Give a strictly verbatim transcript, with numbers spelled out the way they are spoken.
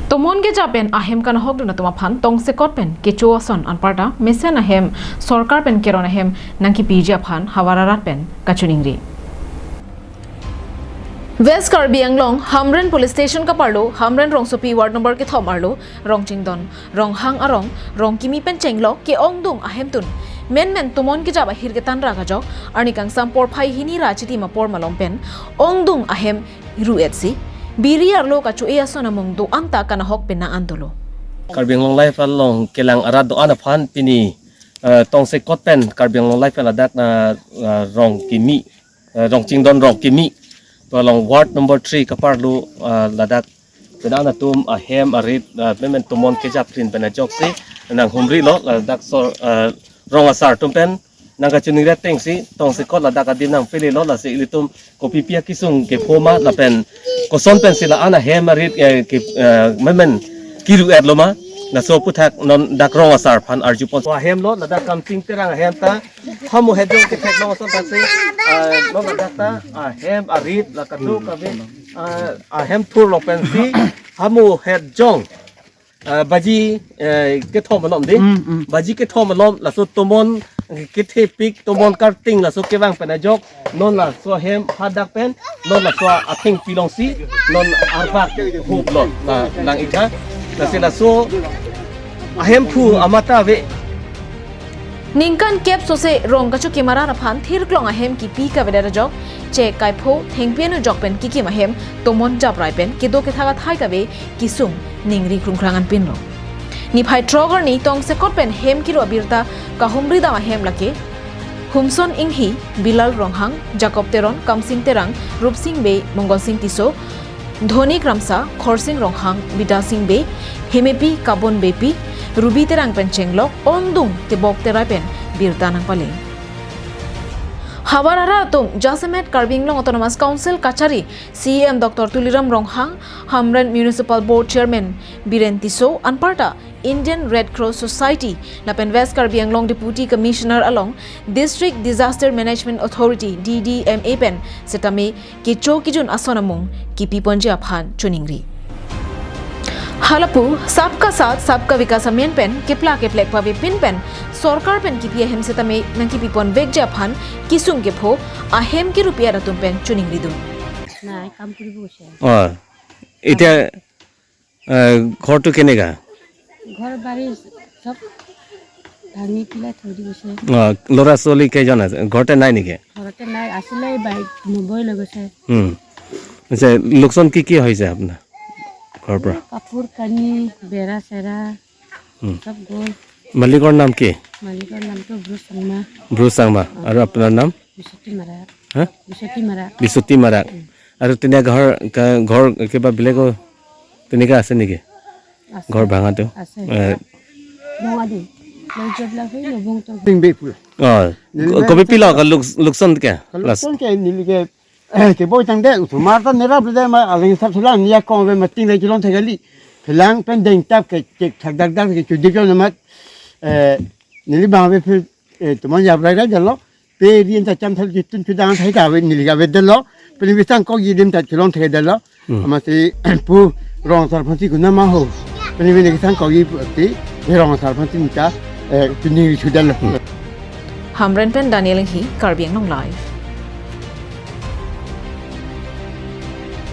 Tomon kejap pen ahem kanahokdun atum aphan tongsekot pen kecho ason anparta mesen ahem sorkar pen keron ahem nangkipiji aphan havar arat pen kachiningri. West Karbi Anglong Hamren Police Station kaparlo Hamren rongsopi ward number kethom arlo Rongchingdon Ronghang arong Rongkimi pen chenglok ke-ongdung ahemtun menmen tomon kejap ahir ketan ra kajok arni kangsam porphai hini ra chitim apor malom pen ongdung ahem ru-etsi biri arlo kacho-e ason amung do-an ta kanahok penang an dolo. Karbi Anglong Live along kelang arat do-an aphan pini, eh, tongsekot pen Karbi Anglong Live pen ladak na, eh, Rongkimi, eh, Rongchingdon Rongkimi. To along ward number three kaparlo, eh, ladak penang atum ahem arit, eh, menmen tomon kejap krin pen ajoksi nanghumrilo ladak sor, eh, rong asar atum pen nangkachiningri atengsi tongsekot ladak adim nangpele lo lasi ilitum kopipi akesung kepho ma lapen koson pensi la-an ahem arit, eh, ke, eh, menmen kiru-etlo ma laso aputhak non dak rong asar aphan arjupon. Ahem lo ladak Kamsing Terang ahem ta hamu hejong kethek long ason thaksi, eh, non ladak ta ahem arit la kadokave, eh, ahem thurlo pensi hamu hejong, eh, baji, eh, kethom alom dei. Hmm, hmm. Baji kethom alom laso tomon kethepik tomon karting laso kevang pen ajok non laso ahem hadak pen non laso athengpi alongsi non arbak huplo la lang-ik tha. Lasi laso ahemphu amat ta ave. Ningkan kep sose rong kachokim arat aphan thirklong ahem kipi kavedet ajok che kaipho thengpi anujok pen kikim ahem tomon japrai pen kedo kethak athai kave kesung ningri krungkrang anpinlo. Niphai throk arni tongsekot pen hem kiru abirta kahumri dam ahem lake Humson Inghi, Bilal Ronghang, Jacob Teron, Kamsing Terang, Rupsing Bey, Mongolsing Tisso, Dhoni Kramsa, Khorsing Ronghang, Bidasing Bey, Hemepi Kabon Beypi, Ruby Terang pen chenglok ongdung tebok terai pen birta nangpale. Havar arat atum jasemet Karbi Anglong Autonomous Council kachari C E M Doctor Tuliram Ronghang, Hamren Municipal Board Chairman Biren Tisso anparta Indian Red Cross Society lapen West Karbi Anglong Deputy Commissioner along District Disaster Management Authority D D M A pen setame kecho kejun ason amung kipiponji aphan chiningri. Halapu Sabka Saath Sabka Vikas amen pen kepla keplek pavepin pen sorkar pen kipi ahem setame nangkipiponvekji aphan kesung kepho ahem kirupi atum pen chiningri dun. নাই, কাম কৰিব গৈছে। অ, এতিয়া, এ, ঘৰটো কেনেকা? ঘৰ বাৰী চব ভাঙি পেলাই থৈ দি গৈছে। অ, ল'ৰা ছোৱালী কেইজন আছে? ঘৰতে নাই নেকি? ঘৰতে নাই, আছিলে, এই বাইক নবৈ লৈ গৈছে। হুম। আচ্ছা, লোকচান কি কি হৈছে আপোনাৰ ঘৰৰ পৰা? এই কাপোৰ কানি, বেৰা চেৰা, হুম। চব গ'ল। মালিকৰ নাম কি? মালিকৰ নামটো ব্ৰুচ চাংমা। ব্ৰুচ চাংমা। অ। আৰু আপোনাৰ নাম? বিচুতি মাৰা। হা? বিচুতি মাৰা। বিচুতি মাৰা। উম। আৰু তেনে ঘৰ, কা-, ঘৰ কিবা বেলেগো তেনেকা আছে নেকি? আছে। ঘৰ ভাঙাটো? আছে। এ। বঙালী। লৈ যোৱাবিলাক সেই নবৌহঁতৰ ঘৰ। Ting be pula. অ। Nilai ক-, কবি pilo ka luk-, lukson ka? Ka lukson ke nilai ke, eh, ke boy tang de, tumar ta nera bela ma aling sab sila niya kong be ma ting le julon thekali. Phelang pen deng tap ke, ke thak dak dak ke chudik lo namat. Eh, neli bang be phir, eh, tumar ya brai rai jalo. Pe rien ta cham thal jitun chudang thai ta ave neli ka avedetlo. Pini bisang kok yidim ta chulon thedetlo. Hmm. Amatsi pu rong asar aphansi kuna ma ho. Pini bini kisang kok yi pu ati, rong asar aphansi mita, eh, pini chudetlo. Hmm. Hamren pen Daniel Inghi, Karbi Anglong Live.